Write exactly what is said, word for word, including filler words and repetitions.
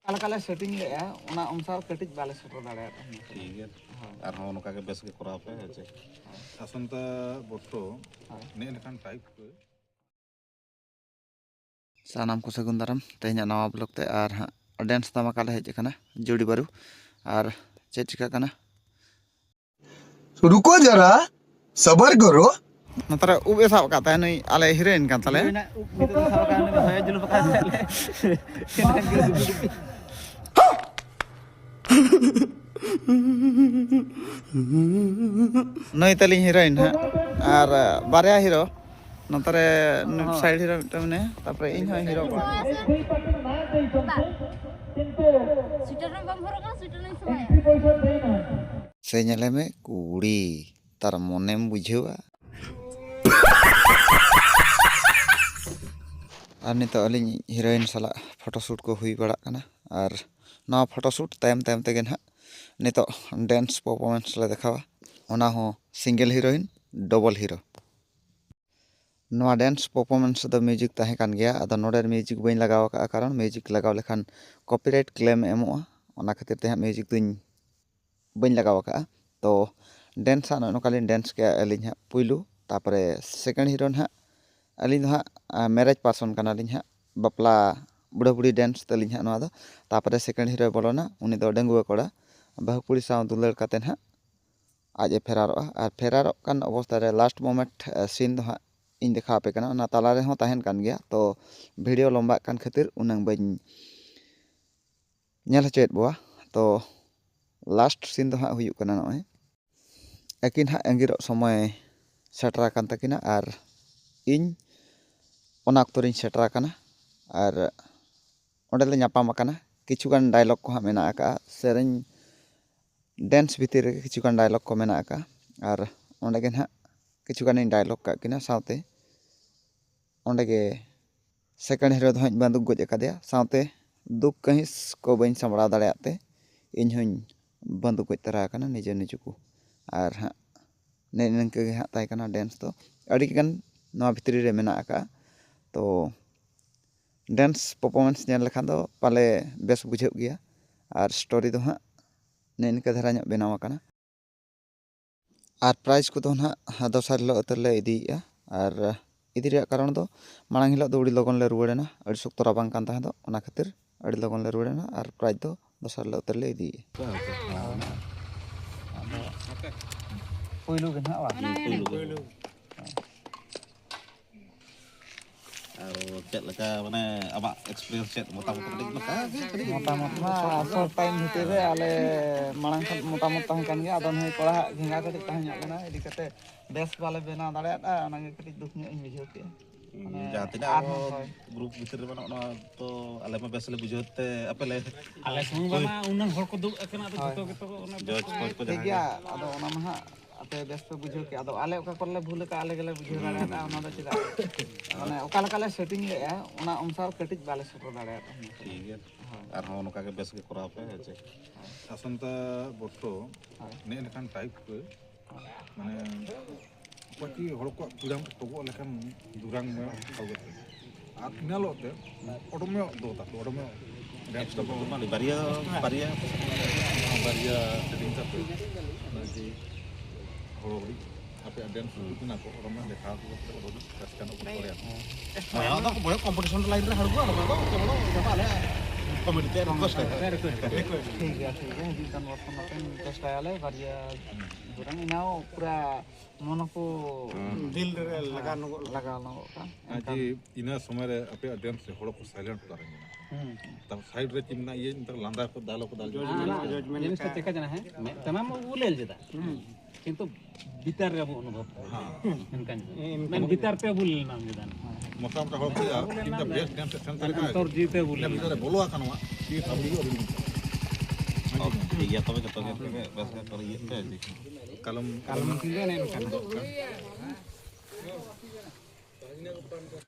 ᱚᱠᱟ ᱞᱮᱠᱟ ᱞᱮ ᱥᱮᱴᱤᱝ ᱞᱮᱫᱼᱟ, ᱚᱱᱟ ᱚᱱᱩᱥᱟᱨ ᱠᱟᱹᱴᱤᱡ ᱵᱟᱞᱮ ᱥᱮᱴᱮᱨ ᱫᱟᱲᱮᱭᱟᱫᱟ᱾ ᱴᱷᱤᱠ ᱜᱮᱭᱟ᱾ ᱟᱨᱦᱚᱸ ᱱᱚᱝᱠᱟ ᱜᱮ ᱵᱮᱥ ᱜᱮ ᱠᱚᱨᱟᱣ ᱯᱮ, ᱦᱮᱸ ᱪᱮ? ᱟᱥᱚᱱᱛᱟ ᱵᱚᱨᱛᱚ ᱱᱮᱜᱼᱮ ᱞᱮᱠᱟᱱ ᱴᱟᱭᱤᱯ ᱠᱚ᱾ ᱥᱟᱱᱟᱢ ᱠᱚ ᱥᱟᱹᱜᱩᱱ ᱫᱟᱨᱟᱢ ᱛᱮᱦᱮᱧᱟᱜ ᱱᱟᱣᱟ ᱵᱞᱚᱜ ᱛᱮ᱾ ᱟᱨ ᱦᱟᱸᱜ ᱰᱮᱱᱥ ᱫᱷᱟᱢᱟᱠᱟ ᱞᱮ ᱦᱮᱡ ᱟᱠᱟᱱᱟ ᱡᱩᱲᱤ ᱵᱟᱹᱨᱩ᱾ ᱟᱨ ᱪᱮᱫ ᱪᱤᱠᱟᱹᱜ ᱠᱟᱱᱟ? रुको जरा, सबर करो। ᱱᱚᱛᱮ ᱨᱮ ᱩᱵ ᱮ ᱥᱟᱵ ᱟᱠᱟᱫ ᱛᱟᱭᱟ ᱱᱩᱭ ᱟᱞᱮ ᱦᱤᱨᱳᱭᱤᱱ ᱠᱟᱱ ᱛᱟᱞᱮᱭᱟ᱾ ᱱᱩᱭ ᱛᱟᱹᱞᱤᱧ ᱦᱤᱨᱳᱭᱤᱱ ᱦᱟᱸᱜ᱾ ᱟᱨ ᱵᱟᱨᱭᱟ ᱦᱤᱨᱳ ᱱᱚᱛᱮ ᱨᱮ ᱥᱟᱭᱤᱰ ᱦᱤᱨᱳ ᱢᱤᱫᱴᱟᱝ ᱢᱮᱱᱟᱭᱟ, ᱛᱟᱨᱯᱚᱨᱮ ᱤᱧ ᱦᱚᱸ ᱦᱤᱨᱳ ᱠᱟᱱᱟ᱾ ᱥᱩᱭᱴᱟᱨ ᱦᱚᱸ ᱵᱟᱢ ᱦᱚᱨᱚᱜᱟ, ᱥᱩᱭᱴᱟᱨ ᱞᱤᱧ ᱥᱚᱢᱚᱭᱟ᱾ ᱥᱮ ᱧᱮᱞᱮ ᱢᱮ ᱠᱩᱲᱤ, ᱛᱟᱨ ᱢᱚᱱᱮᱢ ᱵᱩᱡᱷᱟᱹᱣᱟ᱾ ᱟᱨ ᱱᱤᱛᱚᱜ ᱟᱹᱞᱤᱧ ᱦᱤᱨᱳᱭᱤᱱ ᱥᱟᱞᱟᱜ ᱯᱷᱳᱴᱳ ᱥᱩᱴ ᱠᱚ ᱦᱩᱭ ᱵᱟᱲᱟᱜ ᱠᱟᱱᱟ᱾ ᱟᱨ ᱱᱚᱣᱟ ᱯᱷᱳᱴᱳ ᱥᱩᱴ ᱛᱟᱭᱚᱢ ᱛᱟᱭᱚᱢ ᱛᱮᱜᱮ ᱱᱟᱦᱟᱜ ᱱᱤᱛᱚᱜ ᱰᱮᱱᱥ ᱯᱟᱨᱯᱷᱚᱨᱢᱮᱱᱥ ᱞᱮ ᱫᱮᱠᱷᱟᱣᱟ, ᱚᱱᱟ ᱦᱚᱸ ᱥᱤᱝᱜᱮᱞ ᱦᱤᱨᱳᱭᱤᱱ ᱰᱚᱵᱚᱞ ᱦᱤᱨᱳ᱾ ᱱᱚᱣᱟ ᱰᱮᱱᱥ ᱯᱟᱨᱯᱷᱚᱨᱢᱮᱱᱥ ᱨᱮᱫᱚ ᱢᱤᱣᱡᱤᱠ ᱛᱟᱦᱮᱸ ᱠᱟᱱ ᱜᱮᱭᱟ, ᱟᱫᱚ ᱱᱚᱰᱮ ᱢᱤᱣᱡᱤᱠ ᱵᱟᱹᱧ ᱞᱟᱜᱟᱣ ᱟᱠᱟᱫᱼᱟ, ᱠᱟᱨᱚᱱ ᱢᱤᱣᱡᱤᱠ ᱞᱟᱜᱟᱣ ᱞᱮᱠᱷᱟᱱ ᱠᱚᱯᱤᱨᱟᱭᱤᱴ ᱠᱞᱮᱢ ᱮ ᱮᱢᱚᱜᱼᱟ, ᱚᱱᱟ ᱠᱷᱟᱹᱛᱤᱨ ᱛᱮ ᱦᱟᱸᱜ ᱢᱤᱣᱡᱤᱠ ᱫᱚᱧ ᱵᱟᱹᱧ ᱞᱟᱜᱟᱣ ᱟᱠᱟᱫᱼᱟ᱾ ᱛᱚ ᱰᱮᱱᱥ ᱦᱟᱸᱜ ᱱᱚᱜᱼᱚ ᱱᱚᱝᱠᱟ ᱞᱤᱧ ᱰᱮᱱᱥ ᱠᱮᱜᱼᱟ ᱟᱹᱞᱤᱧ ᱦᱟᱸᱜ ᱯᱩᱭᱞᱩ, ᱛᱟᱨᱯᱚᱨᱮ ᱥᱮᱠᱮᱱᱰ ᱦᱤᱨᱳ ᱱᱟᱦᱟᱜ ᱟᱹᱞᱤᱧ ᱫᱚ ᱦᱟᱸᱜ ᱢᱮᱨᱮᱡᱽ ᱯᱟᱨᱥᱚᱱ ᱠᱟᱱᱟᱞᱤᱧ ᱦᱟᱸᱜ, ᱵᱟᱯᱞᱟ ᱵᱩᱲᱦᱟᱹ ᱵᱩᱲᱦᱤ ᱰᱮᱱᱥ ᱛᱟᱹᱞᱤᱧ ᱦᱟᱸᱜ ᱱᱚᱣᱟ ᱫᱚ᱾ ᱛᱟᱨᱯᱚᱨᱮ ᱥᱮᱠᱮᱱᱰ ᱦᱤᱨᱳᱭ ᱵᱚᱞᱚᱱᱟ, ᱩᱱᱤ ᱫᱚ ᱰᱟᱺᱜᱩᱣᱟᱹ ᱠᱚᱲᱟ, ᱵᱟᱹᱦᱩ ᱠᱩᱲᱤ ᱥᱟᱶ ᱫᱩᱞᱟᱹᱲ ᱠᱟᱛᱮ ᱱᱟᱦᱟᱜ ᱟᱡ ᱮ ᱯᱷᱮᱨᱟᱨᱚᱜᱼᱟ᱾ ᱟᱨ ᱯᱷᱮᱨᱟᱨᱚᱜ ᱠᱟᱱ ᱚᱵᱚᱥᱛᱟ ᱨᱮ ᱞᱟᱥᱴ ᱢᱳᱢᱮᱱᱴ ᱥᱤᱱ ᱫᱚ ᱦᱟᱸᱜ ᱤᱧ ᱫᱮᱠᱷᱟᱣ ᱟᱯᱮ ᱠᱟᱱᱟ, ᱚᱱᱟ ᱛᱟᱞᱟ ᱨᱮᱦᱚᱸ ᱛᱟᱦᱮᱱ ᱠᱟᱱ ᱜᱮᱭᱟ᱾ ᱛᱚ ᱵᱷᱤᱰᱤᱭᱳ ᱞᱚᱢᱵᱟᱜ ᱠᱟᱱ ᱠᱷᱟᱹᱛᱤᱨ ᱩᱱᱟᱹᱝ ᱵᱟᱹᱧ ᱧᱮᱞ ᱦᱚᱪᱚᱭᱮᱫ ᱵᱚᱣᱟ᱾ ᱛᱚ ᱞᱟᱥᱴ ᱥᱤᱱ ᱫᱚ ᱦᱟᱸᱜ ᱦᱩᱭᱩᱜ ᱠᱟᱱᱟ ᱱᱚᱜᱼᱚᱭ ᱟᱹᱠᱤᱱ ᱦᱟᱸᱜ ᱟᱸᱜᱤᱨᱚᱜ ᱥᱚᱢᱚᱭ ᱥᱮᱴᱮᱨ ᱟᱠᱟᱱ ᱛᱟᱹᱠᱤᱱᱟ ᱟᱨ ᱤᱧ ᱚᱱᱟ ᱚᱠᱛᱚ ᱨᱤᱧ ᱥᱮᱴᱮᱨ ᱟᱠᱟᱱᱟ᱾ ᱟᱨ ᱚᱸᱰᱮ ᱞᱮ ᱧᱟᱯᱟᱢ ᱟᱠᱟᱱᱟ᱾ ᱠᱤᱪᱷᱩ ᱜᱟᱱ ᱰᱟᱭᱞᱚᱜ ᱠᱚ ᱦᱟᱸᱜ ᱢᱮᱱᱟᱜ ᱟᱠᱟᱫᱼᱟ, ᱥᱮᱨᱮᱧ ᱰᱮᱱᱥ ᱵᱷᱤᱛᱤᱨ ᱨᱮᱜᱮ ᱠᱤᱪᱷᱩ ᱜᱟᱱ ᱰᱟᱭᱞᱚᱜ ᱠᱚ ᱢᱮᱱᱟᱜ ᱟᱠᱟᱫᱼᱟ᱾ ᱟᱨ ᱚᱸᱰᱮ ᱜᱮ ᱱᱟᱦᱟᱜ ᱠᱤᱪᱷᱩ ᱜᱟᱱᱤᱧ ᱰᱟᱭᱞᱚᱜ ᱠᱟᱜ ᱠᱤᱱᱟ, ᱥᱟᱶᱛᱮ ᱚᱸᱰᱮ ᱜᱮ ᱥᱮᱠᱮᱱᱰ ᱦᱤᱨᱳ ᱫᱚ ᱦᱟᱸᱜ ᱤᱧ ᱵᱟᱹᱫᱩᱠ ᱜᱚᱡ ᱟᱠᱟᱫᱮᱭᱟ᱾ ᱥᱟᱶᱛᱮ ᱫᱩᱠ ᱠᱟᱹᱦᱤᱥ ᱠᱚ ᱵᱟᱹᱧ ᱥᱟᱢᱵᱲᱟᱣ ᱫᱟᱲᱮᱭᱟᱜ ᱛᱮ ᱤᱧ ᱦᱚᱸᱧ ᱵᱟᱹᱫᱩᱠ ᱜᱚᱡ ᱛᱟᱨᱟ ᱟᱠᱟᱱᱟ ᱱᱤᱡᱮ ᱱᱤᱡᱮ ᱠᱚ᱾ ᱟᱨ ᱦᱟᱸᱜ ᱱᱮ ᱱᱤᱝᱠᱟᱹ ᱜᱮ ᱦᱟᱸᱜ ᱛᱟᱦᱮᱸ ᱠᱟᱱᱟ ᱰᱮᱱᱥ ᱫᱚ᱾ ᱟᱹᱰᱤ ᱜᱟᱱ ᱱᱚᱣᱟ ᱵᱷᱤᱛᱨᱤ ᱨᱮ ᱢᱮᱱᱟᱜ ᱟᱠᱟᱫᱼᱟ᱾ ᱛᱚ ᱰᱮᱱᱥ ᱯᱟᱨᱯᱷᱚᱨᱢᱮᱱᱥ ᱧᱮᱞ ᱞᱮᱠᱷᱟᱱ ᱫᱚ ᱯᱟᱞᱮ ᱵᱮᱥ ᱵᱩᱡᱷᱟᱹᱜ ᱜᱮᱭᱟ᱾ ᱟᱨ ᱥᱴᱳᱨᱤ ᱫᱚ ᱦᱟᱸᱜ ᱱᱮᱜᱼᱮ ᱱᱤᱝᱠᱟᱹ ᱫᱷᱟᱨᱟ ᱧᱚᱜ ᱵᱮᱱᱟᱣ ᱟᱠᱟᱱᱟ᱾ ᱟᱨ ᱯᱨᱟᱭᱤᱡᱽ ᱠᱚᱫᱚ ᱱᱟᱦᱟᱜ ᱫᱚᱥᱟᱨ ᱦᱤᱞᱳᱜ ᱩᱛᱟᱹᱨ ᱞᱮ ᱤᱫᱤᱭᱮᱫᱼᱟ᱾ ᱟᱨ ᱤᱫᱤ ᱨᱮᱭᱟᱜ ᱠᱟᱨᱚᱱ ᱫᱚ ᱢᱟᱲᱟᱝ ᱦᱤᱞᱳᱜ ᱫᱚ ᱟᱹᱰᱤ ᱞᱚᱜᱚᱱ ᱞᱮ ᱨᱩᱣᱟᱹᱲ ᱮᱱᱟ, ᱟᱹᱰᱤ ᱥᱚᱠᱛᱚ ᱨᱟᱵᱟᱝ ᱠᱟᱱ ᱛᱟᱦᱮᱸ ᱫᱚ, ᱚᱱᱟ ᱠᱷᱟᱹᱛᱤᱨ ᱟᱹᱰᱤ ᱞᱚᱜᱚᱱ ᱞᱮ ᱨᱩᱣᱟᱹᱲ ᱮᱱᱟ᱾ ᱟᱨ ᱯᱨᱟᱭᱤᱡᱽ ᱫᱚ ᱫᱚᱥᱟᱨ ᱦᱤᱞᱳᱜ ᱩᱛᱟᱹᱨ ᱞᱮ ᱤᱫᱤᱭᱮᱫᱼᱟ᱾ ᱟᱫᱚ ᱯᱳᱭᱞᱳ ᱜᱮ ᱱᱟᱦᱟᱜ ᱵᱟᱝ? ᱟᱨ ᱪᱮᱫ ᱞᱮᱠᱟ, ᱢᱟᱱᱮ, ᱟᱢᱟᱜ ᱮᱠᱥᱯᱤᱨᱤᱭᱮᱱᱥ ᱪᱮᱫ, ᱢᱚᱛᱟᱢᱚᱛ ᱠᱟᱹᱴᱤᱡ ᱢᱮᱛᱟᱜᱼᱟ? ᱢᱚᱛᱟᱢᱚᱛ ᱢᱟ ᱥᱚᱨᱴ ᱴᱟᱭᱤᱢ ᱵᱷᱤᱛᱤᱨ ᱨᱮ ᱟᱞᱮ ᱢᱟᱲᱟᱝ ᱠᱷᱚᱱ ᱢᱚᱛᱟᱢᱚᱛ ᱛᱟᱦᱮᱸ ᱠᱟᱱ ᱜᱮᱭᱟ᱾ ᱟᱫᱚ ᱱᱩᱭ ᱠᱚᱲᱟ ᱦᱟᱜ ᱡᱷᱮᱸᱜᱟ ᱠᱟᱹᱴᱤᱡ ᱛᱟᱦᱮᱸ ᱧᱚᱜ ᱞᱮᱱᱟ, ᱤᱫᱤ ᱠᱟᱛᱮ ᱵᱮᱥ ᱵᱟᱞᱮ ᱵᱮᱱᱟᱣ ᱫᱟᱲᱮᱭᱟᱫᱼᱟ᱾ ᱚᱱᱟᱜᱮ ᱠᱟᱹᱴᱤᱡ ᱫᱩᱠ ᱧᱚᱜ ᱤᱧ ᱵᱩᱡᱷᱟᱹᱣ ᱠᱮᱜᱼᱟ᱾ ᱢᱟᱱᱮ ᱡᱟᱦᱟᱸ ᱛᱤᱱᱟᱹᱜ ᱟᱵᱚ ᱟᱨᱦᱚᱸ ᱦᱳᱭ᱾ ᱜᱨᱩᱯ ᱵᱷᱤᱛᱤᱨ ᱨᱮ ᱢᱮᱱᱟᱜ, ᱚᱱᱟ ᱛᱚ ᱟᱞᱮ ᱢᱟ ᱵᱮᱥ ᱞᱮ ᱵᱩᱡᱷᱟᱹᱣ ᱛᱮ ᱟᱯᱮ ᱞᱮ ᱟᱞᱮ ᱥᱩᱢᱩᱝ ᱦᱳᱭ᱾ ᱵᱟᱝᱟ, ᱩᱱᱟᱹᱜ ᱦᱚᱲ ᱠᱚ ᱫᱩᱲᱩᱵ ᱟᱠᱟᱱᱟ, ᱟᱫᱚ ᱦᱳᱭ᱾ ᱡᱚᱛᱚ ᱜᱮᱛᱚ ᱚᱱᱟ ᱡᱚᱡᱽ ᱠᱚ ᱠᱚ ᱴᱷᱤᱠ ᱡᱟᱦᱟᱸ ᱜᱮᱭᱟ᱾ ᱜᱮ᱾ ᱟᱫᱚ ᱚᱱᱟ ᱢᱟ ᱦᱟᱸᱜ ᱟᱯᱮ ᱵᱮᱥ ᱯᱮ ᱵᱩᱡᱷᱟᱹᱣ ᱠᱮᱜᱼᱟ᱾ ᱟᱫᱚ ᱟᱞᱮ ᱚᱠᱟ ᱠᱚᱨᱮ ᱞᱮ ᱵᱷᱩᱞ ᱟᱠᱟᱫᱼᱟ, ᱟᱞᱮ ᱜᱮᱞᱮ ᱵᱩᱡᱷᱟᱹᱣ ᱦᱩᱸ᱾ ᱫᱟᱲᱮᱭᱟᱫᱼᱟ᱾ ᱚᱱᱟ ᱫᱚ ᱪᱮᱫᱟᱜ ᱢᱟᱱᱮ ᱚᱠᱟ ᱞᱮᱠᱟ ᱞᱮ ᱥᱮᱴᱤᱝ ᱞᱮᱜᱼᱟ, ᱚᱱᱟ ᱚᱱᱩᱥᱟᱨ ᱠᱟᱹᱴᱤᱡ ᱵᱟᱞᱮ ᱥᱮᱴᱮᱨ ᱫᱟᱲᱮᱭᱟᱫᱼᱟ᱾ ᱴᱷᱤᱠ ᱜᱮᱭᱟ᱾ ᱦᱳᱭ᱾ ᱟᱨᱦᱚᱸ ᱱᱚᱝᱠᱟ ᱜᱮ ᱵᱮᱥ ᱜᱮ ᱠᱚᱨᱟᱣ ᱯᱮ, ᱦᱮᱸ ᱪᱮ? ᱟᱥᱟᱱᱛᱟ ᱵᱚᱴᱨᱚ ᱦᱳᱭ᱾ ᱱᱮᱜᱼᱮ ᱞᱮᱠᱟᱱ ᱴᱟᱭᱤᱯ ᱠᱚ, ᱢᱟᱱᱮ, ᱚᱠᱚᱭ ᱠᱤ ᱦᱚᱲ ᱠᱚᱣᱟᱜ ᱯᱤᱲᱟᱢ ᱛᱚᱜᱚᱜ ᱞᱮᱠᱷᱟᱱ ᱫᱩᱨᱟᱝ ᱢᱮ, ᱛᱚᱜᱚ ᱛᱮ᱾ ᱟᱨ ᱤᱱᱟᱹ ᱦᱤᱞᱳᱜ ᱛᱮ ᱚᱰᱚᱢ ᱧᱚᱜ ᱫᱚ ᱛᱟᱠᱚ, ᱚᱰᱚᱢ ᱧᱚᱜ ᱰᱮᱱᱥ ᱫᱚ ᱵᱟᱹᱱᱩᱜ᱾ ᱵᱟᱨᱭᱟ, ᱵᱟᱨᱭᱟ᱾ ᱵᱟᱨᱭᱟ ᱥᱮᱴᱤᱝ ᱠᱟᱛᱮ, ᱚᱱᱟ ᱡᱮ ᱦᱚᱲ ᱦᱩᱭ ᱟᱯᱮᱭᱟᱜ ᱰᱮᱱᱥ ᱦᱩᱸ᱾ ᱩᱫᱩᱜ ᱠᱟᱱᱟ ᱠᱚ, ᱚᱰᱚᱢ ᱧᱚᱜ ᱫᱮᱠᱷᱟᱣ ᱠᱚ ᱠᱟᱛᱮ ᱚᱰᱚᱢ ᱨᱟᱹᱥᱠᱟᱹ ᱧᱚᱜ ᱠᱚ ᱦᱳᱭ᱾ ᱫᱟᱲᱮᱭᱟᱜᱼᱟ᱾ ᱦᱳᱭ, ᱟᱫᱚ ᱵᱚᱭ ᱠᱚᱢᱯᱤᱴᱤᱥᱚᱱ ᱞᱟᱭᱤᱱ ᱨᱮ ᱦᱟᱹᱲᱩᱵᱚᱜᱼᱟ, ᱱᱚᱰᱮ ᱫᱚ ᱪᱮᱫ ᱵᱚᱞᱚ, ᱡᱚᱛᱚ ᱟᱞᱮ ᱠᱚᱢᱤᱴᱤ ᱛᱮ ᱨᱤᱠᱩᱭᱮᱥᱴ ᱞᱮᱠᱟ᱾ ᱴᱷᱤᱠ ᱜᱮᱭᱟ, ᱴᱷᱤᱠ ᱜᱮᱭᱟ, ᱦᱤᱡᱩᱜ ᱠᱟᱱ ᱵᱚᱨᱥᱟ ᱱᱚᱛᱮ ᱪᱮᱥᱴᱟᱭᱟᱞᱮ, ᱵᱟᱨᱭᱟ ᱦᱩᱸ᱾ ᱵᱚᱨᱚᱝ ᱤᱱᱟᱹ ᱯᱩᱨᱟ ᱢᱚᱱᱮ ᱠᱚ ᱦᱩᱸ᱾ ᱫᱤᱞ ᱨᱮ ᱞᱟᱜᱟᱣ ᱧᱚᱜᱚᱜ ᱞᱟᱜᱟᱣ ᱧᱚᱜᱚᱜ ᱠᱟᱱ᱾ ᱟᱨ ᱮᱱᱠᱷᱟᱱ ᱡᱮ ᱤᱱᱟᱹ ᱥᱚᱢᱚᱭ ᱨᱮ ᱟᱯᱮᱭᱟᱜ ᱰᱮᱱᱥ ᱨᱮ ᱦᱚᱲ ᱠᱚ ᱥᱟᱭᱞᱮᱱᱴ ᱩᱛᱟᱹᱨ ᱮᱱᱟ᱾ ᱦᱩᱸ᱾ ᱛᱟᱨ ᱥᱟᱭᱤᱰ ᱨᱮ ᱪᱮᱫ ᱢᱮᱱᱟᱜᱼᱟ, ᱤᱭᱟᱹ ᱱᱮᱛᱟᱨ ᱞᱟᱸᱫᱟ ᱠᱚ ᱫᱟᱞ ᱦᱚᱸᱠᱚ ᱫᱟᱞ ᱡᱚᱡᱽ ᱡᱚᱡᱽ ᱢᱮᱱᱟᱜᱼᱟ, ᱢᱮᱱᱟᱜᱼᱟ᱾ ᱡᱚᱡᱽ ᱢᱮᱱᱟᱜᱼᱟ᱾ ᱡᱤᱱᱤᱥ ᱫᱚ ᱪᱮᱠᱟ ᱠᱟᱱᱟ, ᱦᱮᱸ? ᱢᱮᱫ ᱛᱮᱢᱟ ᱵᱚ ᱞᱮᱞ ᱡᱮᱫᱟ᱾ ᱦᱩᱸ᱾ ᱠᱤᱱᱛᱩ ᱵᱷᱤᱛᱟᱨ ᱨᱮ ᱟᱵᱚ ᱚᱱᱩᱵᱷᱚᱵ ᱛᱟᱦᱮᱸ ᱦᱮᱸ᱾ ᱠᱟᱱᱟ᱾ ᱢᱮᱱᱠᱷᱟᱱ ᱦᱮᱸ, ᱵᱷᱤᱛᱟᱨ ᱛᱮ ᱟᱵᱚ ᱞᱮᱞ ᱧᱟᱢ ᱡᱮᱫᱟ᱾ ᱢᱚᱴᱟ ᱢᱚᱴᱟ ᱦᱚᱲ ᱠᱚ ᱞᱟᱹᱭᱟ, ᱤᱧ ᱫᱚ ᱵᱮᱥ ᱰᱮᱱᱥ ᱮ ᱥᱮᱱ ᱥᱟᱹᱨᱤ ᱠᱟᱱᱟ᱾ ᱟᱱᱛᱚᱨ ᱡᱤᱣᱤ ᱛᱮ ᱟᱵᱚ ᱤᱧ ᱫᱚ ᱞᱮᱞ ᱵᱷᱤᱛᱟᱨ ᱨᱮ ᱧᱟᱢ᱾ ᱵᱚᱞᱚ ᱟᱠᱟᱱᱟ ᱱᱚᱣᱟ᱾ ᱴᱷᱤᱠ ᱜᱮᱭᱟ, ᱛᱚᱵᱮ ᱡᱚᱛᱚ ᱜᱮ ᱵᱮᱥ ᱜᱮ ᱠᱚ ᱤᱭᱟᱹᱜ ᱛᱮ᱾ ᱠᱟᱞᱚᱢ, ᱠᱟᱞᱚᱢ ᱠᱤᱱ ᱫᱚ ᱮᱱᱮᱡ ᱠᱟᱱᱟ᱾